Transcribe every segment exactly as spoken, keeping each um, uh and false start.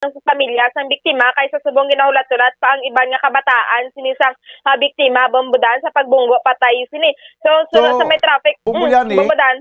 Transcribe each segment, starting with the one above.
sa pamilya sang biktima, kay sa subong ginahulat-hulat pa ang iban nga kabataan sini sang, ah, biktima, Bombo Dan, sa pagbunggo patay sini. So, so, So, sa may traffic, Bombo mm, Liani, Bombo Dan.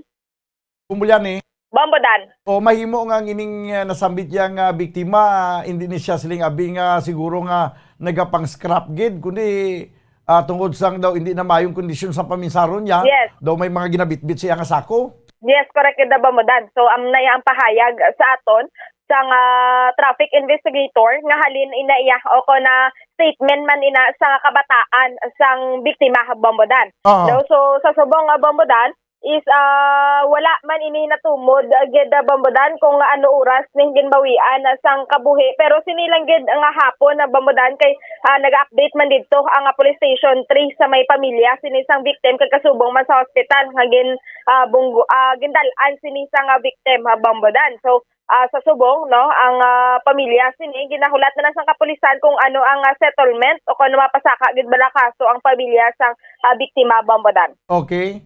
Bombo Liani. Bombo Dan. O, mahimo nga ang ining, ah, nasambit niya nga biktima, hindi ni siya siling abi nga siguro nga nagapang-scrap gid, kundi, ah, tungod sang daw hindi na mayong kondisyon sa paminsaron niya, Yes. daw may mga ginabitbit siya nga sako. Yes, correct gid, Bombo Dan. So, amo na ang pahayag sa aton sang, ah, traffic investigator nga halin ina iya o kon na statement man ina sa kabataan sang biktima, Bombo Dan. Ah. No, so, sa subong, ah, Bombo Dan, is, ah, wala man ini natumod, ah, gid, ah, Bombo Dan, kung ano oras ning ginbawian, ah, sang kabuhi. Pero sini lang gid nga hapon, ah, Bombo Dan, kay, ah, nag-update man didto ang, ah, Police Station three sa may pamilya sini sang victim kag kasubong man sa hospital nga gin, ah, bunggo-, ah, gindal-an sini sang, ah, victim, ah, Bombo Dan. So, ah, sa subong, no, ang, ah, pamilya sini ginahulat na lang sang kapulisan kung ano ang, ah, settlement o kung ano mapasaka gid bala kaso ang pamilya sang, ah, biktima, Bombo Dan. Okay.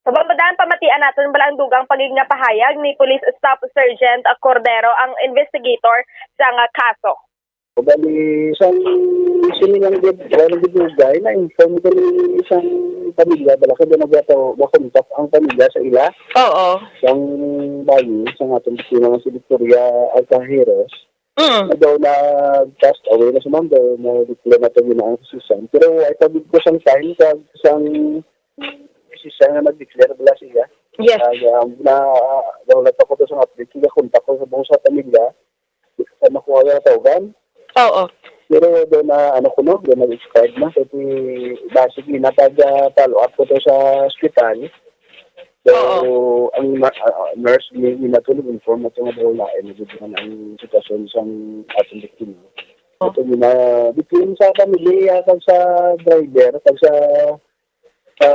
Sa Bombo Dan, pamatian naton bala ang dugang pa gid nga pahayag ni Police Staff Sergeant, ah, Cordero, ang investigator sang, ah, kaso. O, bali, sang sini lang gid, wala gid dugay, na-inform ko ni isang pamilya, bala ko, doon nagwataw, makontak ang pamilya sa ila. Oo. Sang bayi, sang atong biktima nga si Victoria Alcajeros. Mm. Na daw nag-passed away na si ma'am, daw na-declare na to ginaang si Susan. Pero ay pagid ko sang time, kag sang si Susan nga nag-declare bala siya. Yes. Kag, um, na, daw nagpakita sa update, kaya kontak ko sa buong sa pamilya. Sa makuha yung tawgan. Oo. Pero doon na, ano ko, no, doon nag-expired na. Kasi base na pag, ah, follow up ko to sa ospital. So, Oo. ang ma-, ah, ah, nurse ni, ni natulog, inform na to nga daw lain na gid man ang sitwasyon sang atong biktima. Oh. Ito na, between sa pamilya, kag sa driver, kag sa, sa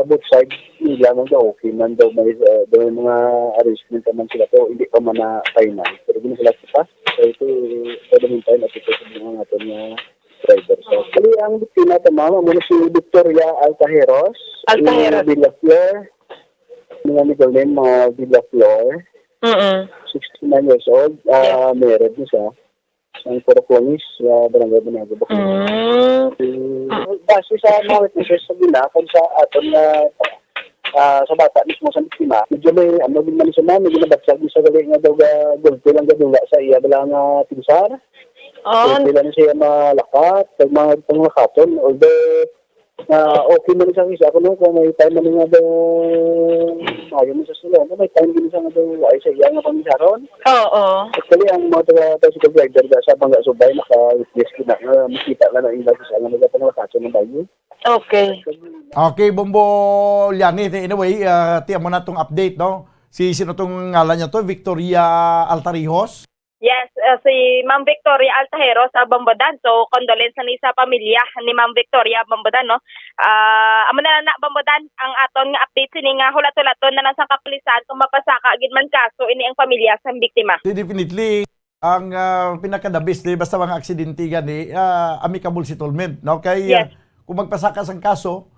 both sides, nila man daw, okay man daw, may, ah, daw may mga arrangement naman sila, pero hindi pa man na final. Pero gina sila pa. So, ito, pwede mo tayo, at ito sa mga natin nga driver. So, actually, ang biktima ito, ma'am, amo na si Victoria Alcajeros, Alcajeros. Ni Villaflor, mga middle name, mga Villaflor, Mm-mm. sixty-nine years old, ah, Yes. married na siya. Ang Purok Langis, ah, Barangay Banago, Baclaran. Mm. Mm, base sa mga witnesses sa gina, kung sa aton nga, ah, sa bata mismo sa biktima, medyo may, ano, din man siya, ma'am, may ginabatyag sa gali nga daw ga-, gulpi lang gadula sa iya bala nga pinsar. Oh. Gulpi lang siya malakat, pag mga panglakaton, although, ah, okay man siya, siya, ako, no, kung may time man nga daw, mayo man sa sila, no, may time din siya nga daw, ay, sa iya nga pangsaron. Oo. Actually, ang mga taga, tricycle driver da sa mga subay, naka-witness ko na, nga makita na na ila sa nga nagapanglakaton ng bayo. Okay. Okay, Bombo Liani, anyway, ah, tiyan mo na tong update, no? Si, sino tong ngalan niya to? Victoria Altarijos? Yes, ah, si Ma'am Victoria Altajeros, Bombo Dan. So, condolence ni sa pamilya ni Ma'am Victoria, Bombo Dan, no? Ah, amo na lang na, Bombo Dan, ang aton nga update sini nga hulat-hulaton na lang sa kapulisan kung mapasaka gid man kaso ini ang pamilya sa biktima. Di, definitely, ang, ah, pinaka-the best, di, basta mga aksidente gani, ah, amicable settlement, no? Kay, ah, Yes. kung magpasaka sang kaso,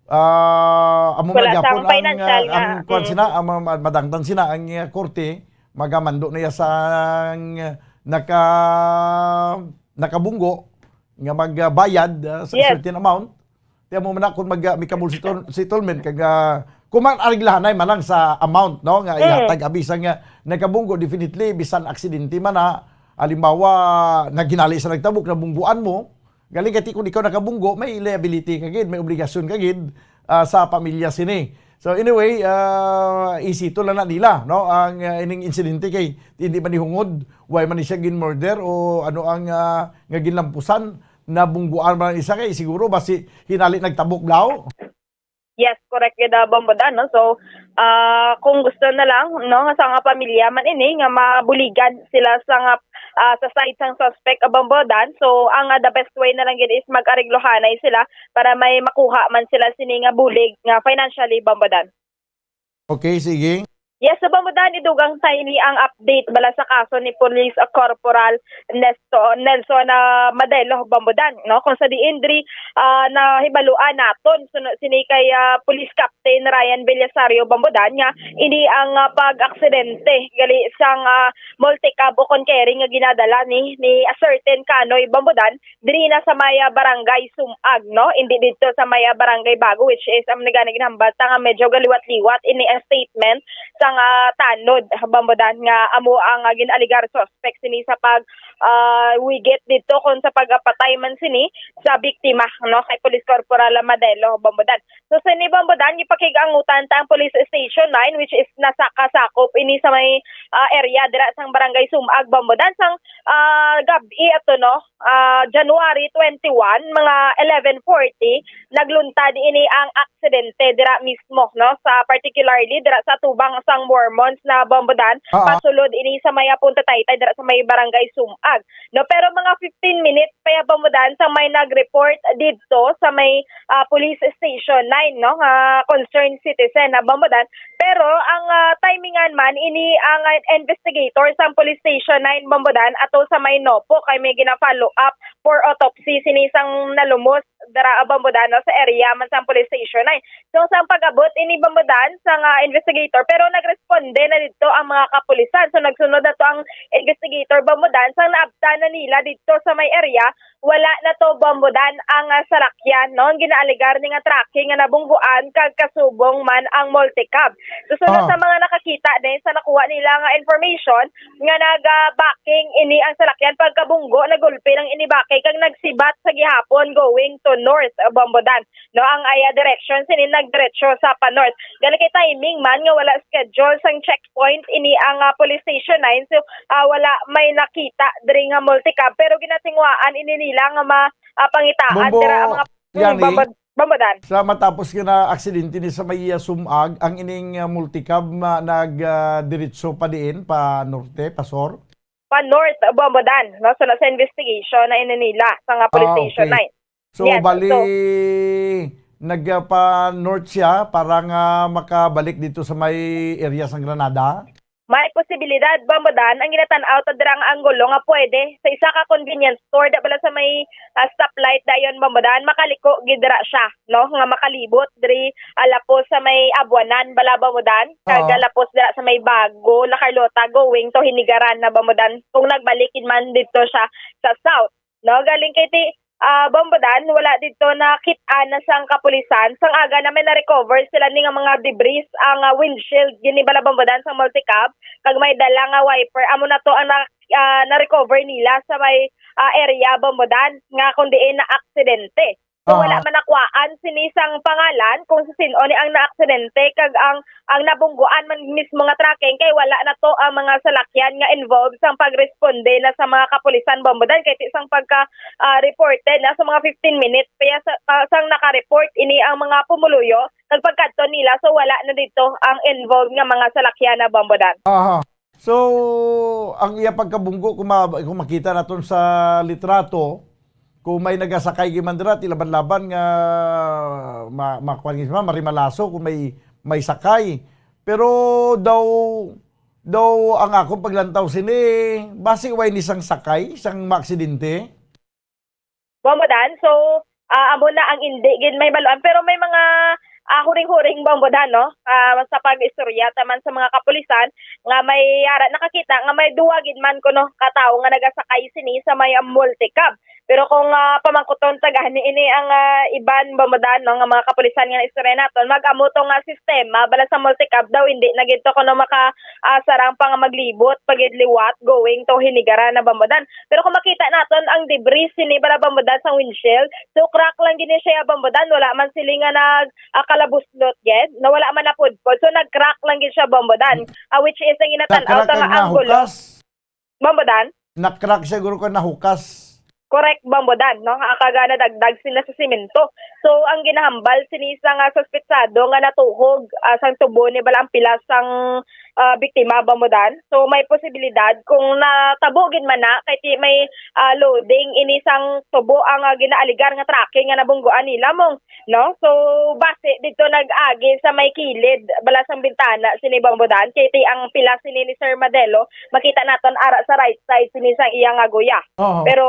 ah, amo Wala man sa gyapon ang ang, financial ah, nga, ang kuwan mm. sina, ang ma-, ma-, madangtan sina ang, ah, korte, magamando na iya sang, ah, naka-, nakabunggo nga magbayad, ah, sa Yes. certain amount. Tiyan mo man na kung mag, ah, amicable settle-, settlement, kag, ah, kung man ariglahanay man lang sa amount, no, nga Mm. ihatag, abi sang, ah, nagkabunggo, definitely, bisan aksidente man na, halimbawa, naghinali sa nagtabok, nabungguan mo, galing kati kung ikaw nakabunggo, may liability ka gid, may obligasyon ka gid, ah, sa pamilya sini. So anyway, ah, isito lang na nila, no, ang, ah, ining insidente kay hindi man ihungod, why man ni siya gin-murder o ano ang, ah, nga ginlampusan, nabungguan man ang isa kay siguro basi hinali nagtabok blaw. Yes, correct gid, ah, Bombo Dan, no? So, ah, kung gusto na lang, no, nga sa nga pamilya man ini nga mabuligan sila sa nga, ah, sa side sang suspect, ah, Bombo Dan. So, ang, ah, the best way na lang gid is mag-ariglohanay sila para may makuha man sila sini nga bulig nga financially, Bombo Dan. Okay, sige. Yes, so Bambodan, idugang sa ini ang update bala sa kaso ni Police Corporal Nesto-, Nelson, ah, Madelo, Bambodan, no? Kung sa diin diri, ah, nahibaluan naton, suno sini kay, ah, Police Captain Ryan Villasario, Bambodan, nga ini ang, ah, pag-aksidente gali sang, ah, multicab o kon carry nga ginadala ni, ni a certain Kanoy, Bambodan, diri na sa may, ah, Barangay Sumag, no? Hindi dito sa may, ah, Barangay Bago, which is, um, nagani ginhambal ta nga medyo galiwat-liwat ini ang statement sang, ah, tanod, Bambodan, nga amo ang, ah, gin-alegar suspect sini sa pag, ah, wigit dito kon sa pagpatay man sini sa biktima, no? Kay Police Corporal Madelo, Bambodan. So, sini, Bambodan, gipakig-angutan ta ang Police Station nine, which is nasa kasakop ini sa may, ah, area dira sang Barangay Sumag, Bambodan, sang, ah, gab-i ato, no? Ah, January twenty-one, mga eleven forty, nagluntad ini ang aksidente dira mismo, no? Sa particularly dira sa tubang sang Mormons na, Bambodan, Oo. pasulod ini sa may Punta Taytay dira sa may Barangay Sumag, no? Pero mga fifteen minutes pa ya, Bambodan, sa may nag-report dito sa may, ah, Police Station nine, no? Nga concerned citizen na, Bambodan. Pero ang, ah, timingan man ini ang, ah, investigator sang Police Station nine, Bambodan, ato sa may Nopo kay may gina-follow up for autopsy sini sang nalumos dira, Bambodan, no, sa area man sang Police Station nine. So, sang pag-abot ini, Bambodan, sang investigator, pero nagresponde na dito ang mga kapulisan. So, nagsunod na to ang investigator, Bambodan, sang naabtan na nila dito sa may area, wala na to, Bambodan, ang, ah, salakyan, no? Ang ginaalegar ni nga tracking nga nabungguan kag kasubong man ang multicab. Susunod Ah. sa mga nakakita din sa nakuha nila nga information nga nag-backing ini ang salakyan, pagkabunggo, nagulpi lang ini backing kag nagsibat sa gihapon going to north, ah, Bambodan. No, ang iya direction sini nagdiretso sa pa-north. Gani kay timing man nga wala schedule sang checkpoint ini ang, ah, Police Station nine. So, ah, wala may nakita diri nga multicab, pero ginatinguhaan ini nila nga ma-, ah, pangitaan Bombo, dira ang mga, mm, Yani, Bambod-, Bambodan. Sa matapos nga na aksidente ni sa may, ah, Sumag, ang ining, ah, multicab ma-, nag, ah, diretso pa diin, pa norte, pa sur? Pa north, Bambodan, no? So, nasa investigation na ini nila sa nga Police Ah, Station okay. nine. So, Yes, bali, so nagpa-north siya para nga makabalik dito sa may area sang Granada? May posibilidad, Bambodan, ang ginatan-aw ta dira nga anggulo nga pwede sa isa ka convenience store, da bala sa may, ah, stoplight dayon, Bambodan, makaliko gid dira siya, no, nga makalibot diri, ah, lapos sa may Abuanan, bala, Bambodan, kag Oo. lapos dira sa may Bago, La Carlota, going to Hinigaran na, Bambodan, kung nagbalik gid man dito siya sa south. No, galing kay ti, ah, Bambodan, wala dito nakit-an na sang kapulisan. Sang aga na may na-recover sila ni nga mga debris, ang, ah, windshield, gini bala, Bambodan, sang multicab, kag may dala nga wiper. Amo na to ang na, ah, na-recover nila sa may, ah, area, Bambodan, nga kung diin na aksidente. So, wala Aha. man nakuhaan sini sang pangalan kung sa sin-o ni ang naaksidente, kag ang ang nabungguan man mismo nga tracking kay wala na to ang mga salakyan nga involved sang pagresponde na sa mga kapulisan, Bambodan, kay ti sang pagka, ah, reported na sa mga fifteen minutes kaya sa, ah, sang naka-report ini ang mga pumuluyo, nagpagkadto nila, so wala na dito ang involved nga mga salakyan na, Bambodan. Aha. So, ang iya pagkabunggo, kung ma-, kung makita naton sa litrato, kung may nagasakay gid man dira, ti laban-laban nga ma-, makuan gid man, marimalaso kung may, may sakay. Pero daw, daw ang akong paglantaw sini, basi way ni sang sakay, sang maaksidente. Bambodan, so, ah, amo na ang indi gid may baluan. Pero may mga, ah, huring-huring, Bambodan, no? Ah, sa pag-istorya taman sa mga kapulisan, nga may ara nakakita nga may duwa gid man kuno ka tawo nga nagasakay sini sa may, ah, multicab. Pero kung, ah, pamangkuton ta gani ini ang, ah, iban, Bambodan, no, nga mga kapulisan nga naistorya naton, mag-amo to nga sistema bala sa multicab daw, hindi na gid to kuno maka, ah, sarang pa nga maglibot pa gid liwat going to Hinigaran na, Bambodan. Pero kung makita naton ang debris sini bala, Bambodan, sang windshield, so crack lang gid ni siya, Bambodan, wala man sila nga nag, ah, kalabuslot gid, na wala man napudpod. So nag-crack lang gid siya, Bambodan. Ah, which is ang ginatan-aw Nakrak ta nga ang anggulo. Nahukas. Bambodan? Nakrak siguro ko nahukas. Correct, Bambodan, no? Ang kaga nadagdag sila sa simento. So, ang ginahambal sini sang, ah, suspetsado nga natuhog, ah, sang tubo ni bala ang pilas sang, ah, biktima, Bombodan. So, may posibilidad kung natabo gid man na kay ti may, ah, loading ini sang tubo ang, ah, ginaaligar nga trucking nga nabungguan nila, Mong, no? So, base dito nag-agi sa may kilid bala sang bintana sini, Bombodan, kay ti ang pilas sini ni Sir Madelo, makita naton ara sa right side sini sang iya nga guya. Oo. Pero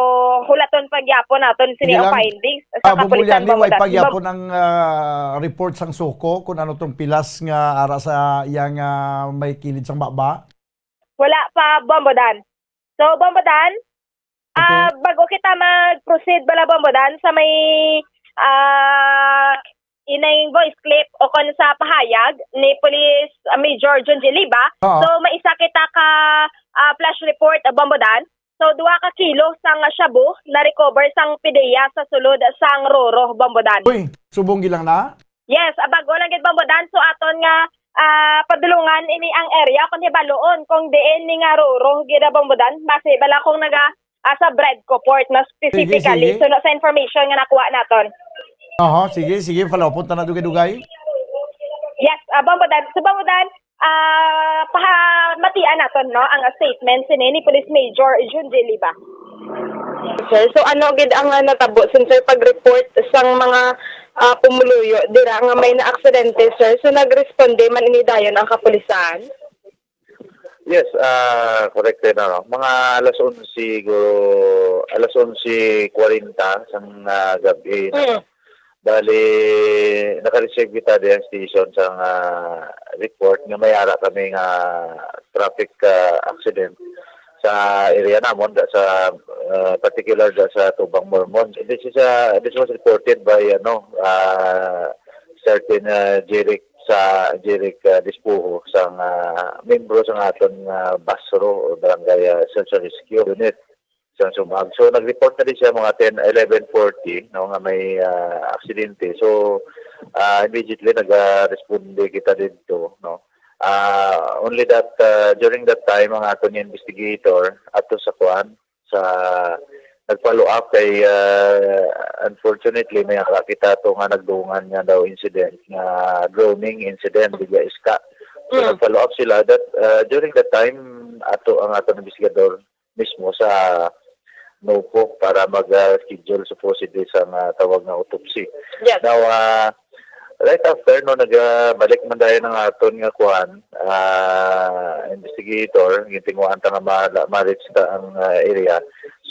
hulaton pa gyapon naton sini Sige ang lang. findings sa Ah, kapulisan, Bubulyani, way Bombodan. pa gyapon ang, ah, report sang SOCO kung ano tong pilas nga ara sa iyang, ah, may kilid sang baba? Wala pa, Bombodan. So, Bombodan, Okay. ah, bago kita mag-proceed bala, Bombodan, sa may, ah, ining voice clip o kon sa pahayag ni Police, ah, Major Junji Liba, Oo. so may isa kita ka, ah, flash report, ah, Bombodan. So, duha ka kilo sang shabu na-recover sang PDEA sa sulod sang Roro, Bombodan. Uy, subong gilang na? Yes, ah, bag-o lang gid, Bombodan. So, aton nga, ah, padulungan ini ang area kung hibaluon kung diin ni nga Roro gid, ah, Bombodan. Base bala kung naga, ah, sa Bredco Port na Sige, specifically. sige. So, no, sa information nga nakuha naton. Aha, sige, sige. Follow up ta na dugay-dugay. Yes, ah, Bombodan. So, Bombodan, ah, pahamatian naton, no, ang statement sini ni Police Major Junji Liba. Sir, so ano gid ang, ah, natabo since, sir, pag-report sang mga, ah, pumuluyo dira nga may naaksidente, sir? So nagresponde man ini dayon ang kapulisan? Yes, ah, correct na, no? Mga alas onse siguro, alas onse kwarenta sang, ah, gab-i, no? Mm. Bali, naka-receive kita diyan station sang, ah, report nga may ara kami nga traffic, ah, accident sa area namon, da sa, ah, particular da sa Tubang Mormon. This is, ah, this was reported by, ano, ah, certain, ah, Jeric sa Jeric, ah, Dispuho sang, ah, membro sang aton, ah, BASRO o Barangay, ah, Search and Rescue Unit sa Sumag. So, nag-report na din siya mga ten, eleven forty, no, nga may, ah, aksidente. So, ah, immediately nag-responde kita didto, no. Ah, only that, ah, during that time, ang aton investigator ato sa kuan, sa nag-follow up kay, ah, unfortunately, may ara kita to nga nagdungan nga daw incident, nga drowning incident, diya iska. So, Mm. nag-follow up sila. That, ah, during that time, ato ang aton investigador mismo sa NOFO para mag, ah, schedule supposedly sa nga tawag nga autopsy. Yes. Now, ah, right after, no, nag, ah, balik man dayon ang aton nga kuan, ah, investigator, gintinguhaan ta nga ma-, ma-reach ta ang, ah, area.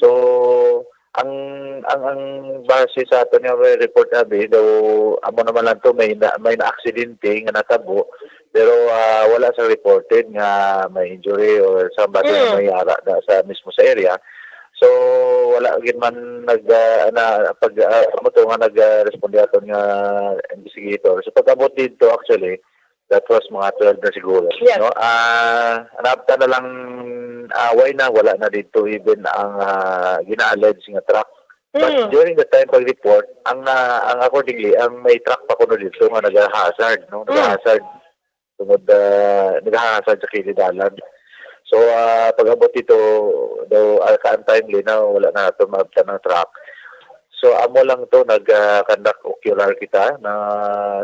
So, ang, ang, ang base sa aton nga report, abi, daw, amo naman lang to, may na, may na-aksidente nga natabo, pero, ah, wala sa reported nga may injury or somebody nga Mm. may ara na sa mismo sa area. So, wala gid man nag, ah, na, pag, ah, amo to nga nag, ah, responde aton nga investigator. So, pag-abot dito, actually, that was mga twelve na siguro, Yes. no? Ah, naabtan na lang, ah, why na, wala na dito even ang, ah, gina-allege nga truck. But Mm. during the time pag-report, ang, ah, ang accordingly, ang may truck pa kuno dito nga nag-hazard, no? Mm. Nag-hazard. Tungod, ah, nag-hazard sa kilid dalan. So, ah, pag-abot dito, daw, ah, ka-untimely na, wala na nato maabtan ang truck. So, amo lang to, nag, ah, conduct ocular kita na,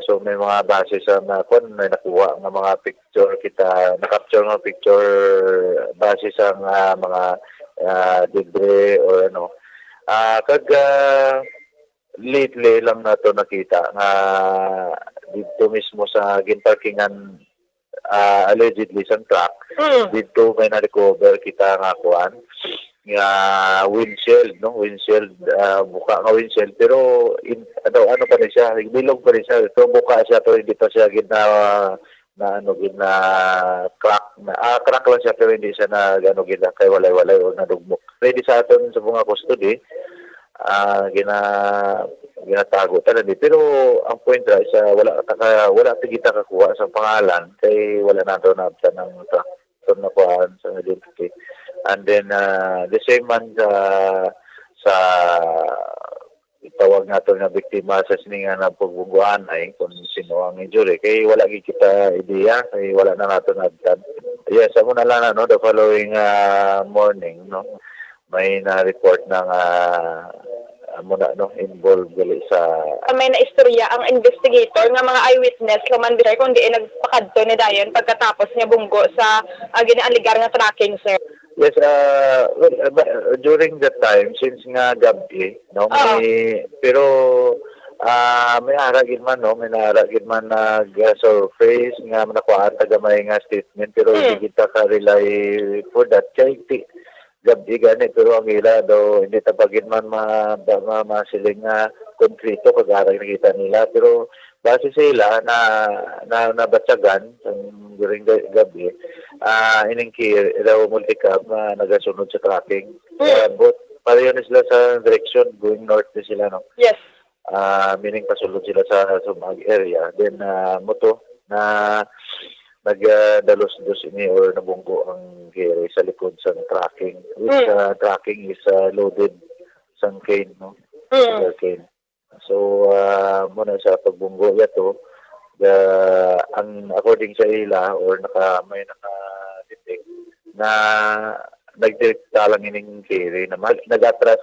so, may mga base sa na, kwan, may nakuha nga mga picture kita, na-capture nga picture base sa nga mga, ah, debris or ano. Ah, kag, ah, lately lang nato nakita nga dito mismo sa ginparkingan, ah, allegedly sang truck, Mm. dito may na-recover kita nga kuan, nga windshield, no? Windshield, ah, buka nga windshield, pero in, ano, ano pa rin siya, bilog pa rin siya. So, buka siya, pero hindi pa siya gina-, na ano, gina-crack. Na, ah, crack lang siya, pero hindi siya na, ano, gina-, kay walay-walay o nadugmok. Ready sa aton sa mga custody, ah, gina-, ginatago talaga. Pero ang point ra is, ah, wala ta ka-, wala ta kita kakuha sa pangalan kay wala nato naabtan ang tra-, sa nakuhaan sa identity. And then, ah, the same man sa, sa tawag nato nga biktima sa sini nga napagbungguanay kung sino ang injury. Kay wala gid kita ideya, kay wala na nato naabtan. Yes, amo na lang na, no, the following, ah, morning, no, may na-report na nga Amo na, no, involved gali sa May naistorya ang investigator nga mga eyewitness human, sir, kung diin nagpakadto ni dayon pagkatapos niya bunggo sa, ah, ginaaligar nga tracking, sir. Yes, ah, well, ah, ba- during that time, since nga gabi, no, Oo. may, pero, ah, may ara gid man, no, may ara gid man nag-surface nga nakuhaan ta gamay nga statement, pero Hmm. hindi kita ka-rely for that. Kay ti- gabi gani, pero ang ila daw hindi ta pa gid man ma-, ma-, ma-, masiling nga konkreto kag ara nakita nila. Pero base sa ila na, na nabatyagan sang during the gabi, ah, ining Kiri daw multicab nga nagasunod sa tracking. Mm. Ah, but pareho ni sila sa direction, going north ni sila, no? Yes. Ah, meaning pasulod sila sa Sumag area. Then, ah, mo to na nagdalos-dos ini or nabunggo ang Kiri sa likod sang tracking, which, Mm. ah, tracking is, ah, loaded sang cane, no? Mm. Sugar cane. So, ah, mo na sa pagbunggo yato, the, ang according sa ila or naka, may naka-detect na nagdirekta lang ining Kiri na mag-, nag-atras,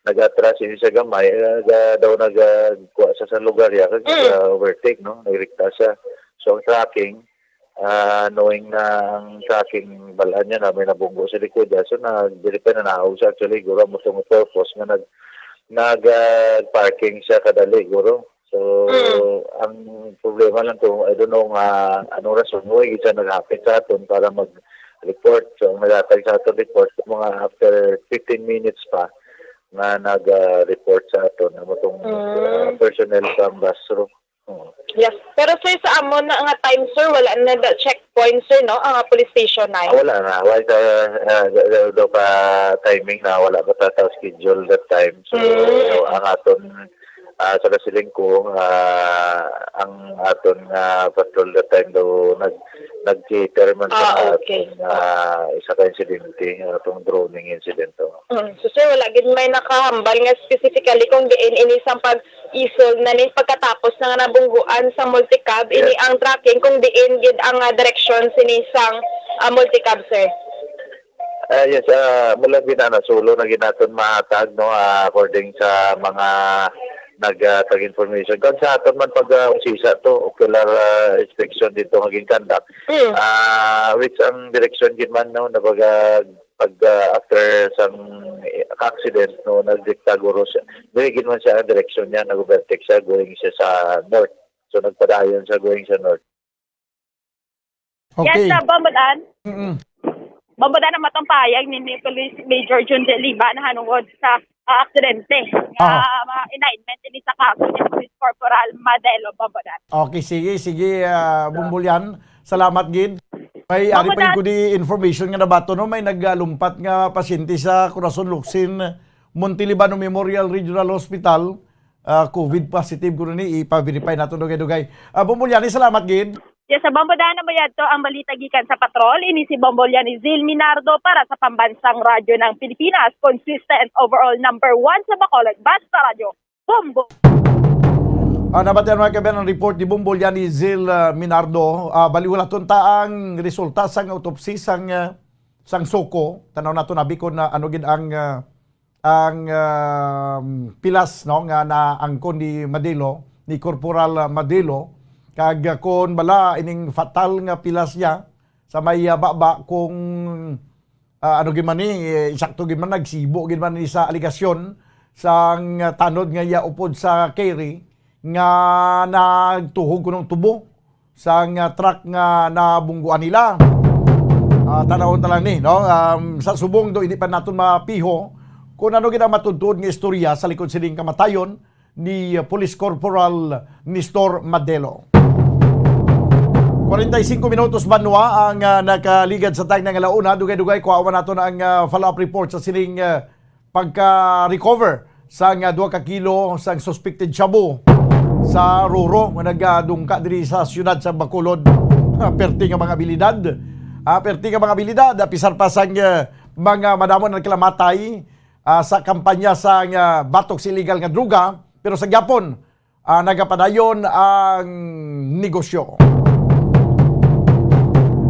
nag-atras ini sa gamay, eh, ga-, daw nag-, ah, kuha sa, sa lugar ya, kag Mm. nag-, ah, overtake, no? Nagrekta siya. So, ang tracking, ah, knowing na ang tracking, balaan niya na may nabunggo sa likod, ah, so, na, dili pa na nahaw siya. Actually, guro mo itong purpose nga nag-, nag-, ah, parking siya kadali, guro. So, Mm. ang problema lang kung, I don't know nga anong rason, why gid siya naghapit sa aton para mag-report. So, ang naghatag sa aton report, mga after fifteen minutes pa nga nag-, ah, report sa aton, ang atong, Mm. ah, personnel from Bastro. Oo. Yes. Pero, sir, sa amo na nga time, sir, wala na da checkpoint, sir, no? Ang, ah, police station nine. Ah, wala na. Wala sa, ah, do, do, do pa timing na, wala pa ta, ta schedule that time. So, Mm. ang aton, ah, sa kasiling ko, ah, ang aton nga patrol that time daw nag-, nag-cater man sa Ah, okay. aton, ah, isa ka insidente, atong droning incident, oh. Mm. So, sir, wala gid may nakahambal nga specifically kung diin ini sang pag-isol na ni pagkatapos na nga nabungguan sa multicab, Yes. ini ang tracking kung diin gid ang, ah, direksyon sini sang, ah, multicab, sir? Ah, yes, ah, mula gid na, solo na gid naton mahatag, no, ah, according sa mga naghatag information. Kag sa aton man pag, ah, usisa to, ocular, ah, inspection dito nga ginconduct. Mm. Ah, which ang direksyon gid man, no, na pag, ah, pag, ah, after sang, eh, accident, no, nagdikta guro siya. Dili gid man siya ang direksyon niya, nag-overtake siya, going siya sa north. So, nagpadayon siya going sa north. Okay. Yes, sa Bambudan. Mm-mm. Bambudan ang matong pahayag ni, ni Police Major Jun De Liba nahanungod sa, ah, aksidente nga Aha. ma-indictment ini sa kaso ni Police Corporal Madelo Bambudan. Okay, sige, sige, ah, Bumbulyan. Salamat gid. May ari pa Bambudan. Ko di information nga nabato, no? May nagalumpat nga pasyente sa Corazon Locsin, Montelibano Memorial Regional Hospital. Ah, covid positive kuno ni, ipa-verify nato dugay-dugay. Ah, Bombolyani, salamat gid. Yes, sa Bombodan na bayad to ang balita gikan sa patrol. Ini si Bombolyani Zil Minardo para sa Pambansang Radyo ng Pilipinas, consistent overall number one sa Bacolod. Basta Radyo, Bombo! Ah, nabatian, mga kaibigan, ang report ni Bombolyani Zil, ah, Minardo. Ah, baliwalaton ta ang resulta sang autopsy sang, ah, sang SOCO. Tanaw nato na, Bicol, na ano gid ang, ah, ang, um, pilas, no, nga naangkon ni Madelo, ni Corporal Madelo, kag, uh, kon bala ining fatal nga pilas niya sa may, uh, baba, kung, uh, ano gid man ni, eh, insakto gid man, nagsibo gid man ni sa alegasyon sang, uh, tanod nga iya upod sa carry nga nagtuhog kunong tubo sang, ah, truck nga nabungguan nila. Ah, tanawon ta lang ni, no? Um, sa subong do, hindi pa naton mapiho kung ano gid ang matuod-tuod nga istorya sa likod sining kamatayon ni, ah, Police Corporal Nestor Madelo. Kwarenta y singko minutos banwa ang, ah, nakaligad sa time nga alauna. Dugay-dugay, kuhaon naton ang, ah, follow-up report sa sining, ah, pagka-recover sang, ah, dua ka kilo sang suspected shabu sa Roro nga nagadungka diri sa siyudad sa Bacolod. Ah, perti nga mga abilidad. Ah, perti nga mga abilidad, ah, pisar pa sang, ah, mga madamo na nagkalamatay, ah, sa kampanya sang, ah, batok sa illegal nga droga, pero sa gyapon, ah, nagapadayon ang negosyo.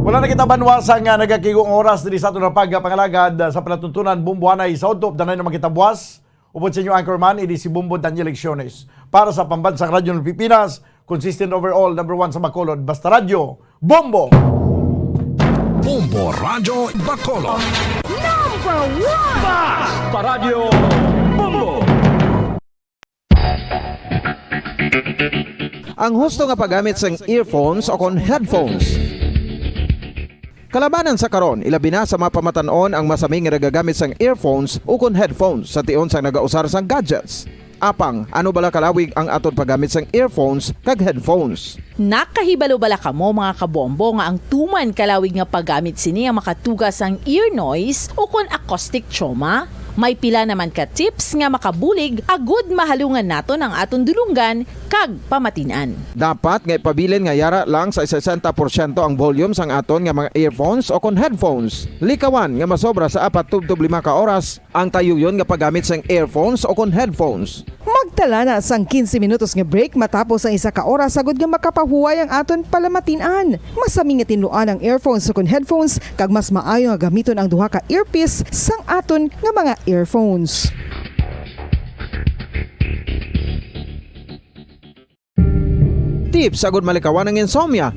Wala na kita banwa sa nga nagakigong oras diri sa aton nga pagpangalagad, ah, sa palatuntunan, Bomboanay sa udto, danay na makita buwas. Upod sa inyo anchorman, ini si Bombo Daniel Lecciones. Para sa Pambansang Radyo ng Pilipinas, consistent overall, number one sa Bacolod, Basta Radyo, Bombo! Bombo Radyo Bacolod. Number one! Basta Radyo Bombo! Ang husto nga paggamit sang earphones o kon headphones. Kalabanan sa karon, ilabi na sa mga pamatan-on ang masami nga nagagamit sang earphones o kon headphones sa tion sang nagausar sang gadgets. Apang, ano bala kalawig ang aton paggamit sang earphones kag headphones? Nakahibalo bala kamo, mga kabombo, nga ang tuman kalawig nga paggamit sini ang makatuga sang ear noise o kon acoustic trauma? May pila naman ka tips nga makabulig agud mahalungan naton ang aton dulonggan kag pamatin-an. Dapat nga ipabilin nga yara lang sa sesenta porsyento ang volume sang aton nga mga earphones o kon headphones. Likawan nga masobra sa apat tubtob lima ka oras ang tayuyon nga paggamit sang earphones o kon headphones. Magtala na sang quince minutos nga break matapos ang isa ka oras agud nga makapahuway ang aton palamatin-an. Masami nga tinluan ang earphones o kon headphones, kag mas maayo nga gamiton ang duha ka earpiece sang aton nga mga earphones. Tips agud malikawan ang insomnia.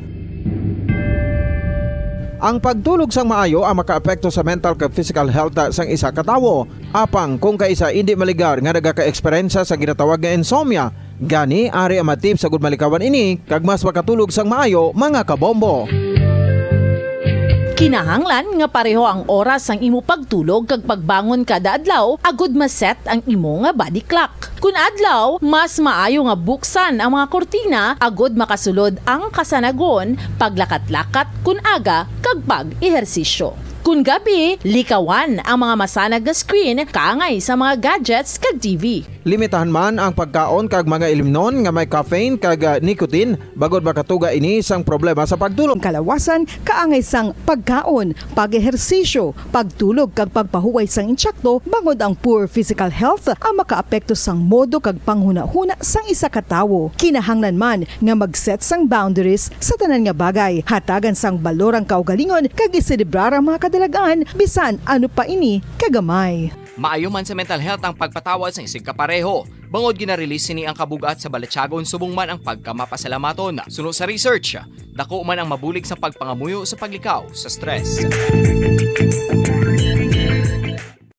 Ang pagtulog sang maayo ang makaapekto sa mental kag physical health sang isa ka tawo. Apang kung kaisa indi maligar nga nagaka-eksperyensya sa ginatawag nga insomnia, gani ari ang mga tips agud malikawan ini kag mas makatulog sang maayo, mga kabombo. Kinahanglan nga pareho ang oras sang imo pagtulog kag pagbangon kada adlaw agud ma-set ang imo nga body clock. Kun adlaw, mas maayo nga buksan ang mga kurtina agud makasulod ang kasanagon, paglakat-lakat kun aga, kag pag-ehersisyo. Kun gabi, likawan ang mga masanag nga screen kaangay sa mga gadgets kag T V. Limitahan man ang pagkaon kag mga ilimnon nga may caffeine kag, ah, nicotine bangod makatuga ini sang problema sa pagtulog. Kalawasan kaangay sang pagkaon, pag-ehersisyo, pagtulog kag pagpahuway sang insakto, bangod ang poor physical health ang makaapekto sang modo kag panghunahuna sang isa ka tawo. Kinahanglan man nga mag-set sang boundaries sa tanan nga bagay, hatagan sang balor ang kaugalingon kag iselebrar ang mga kadalag-an bisan ano pa ini kagamay. Maayo man sa mental health ang pagpatawad sang isigkapareho, bangod gina-release sini ang kabug-at sa balatyagon subong man ang pagkamapasalamaton. Suno sa research, dako man ang mabulig sa pagpangamuyo sa paglikaw sa stress.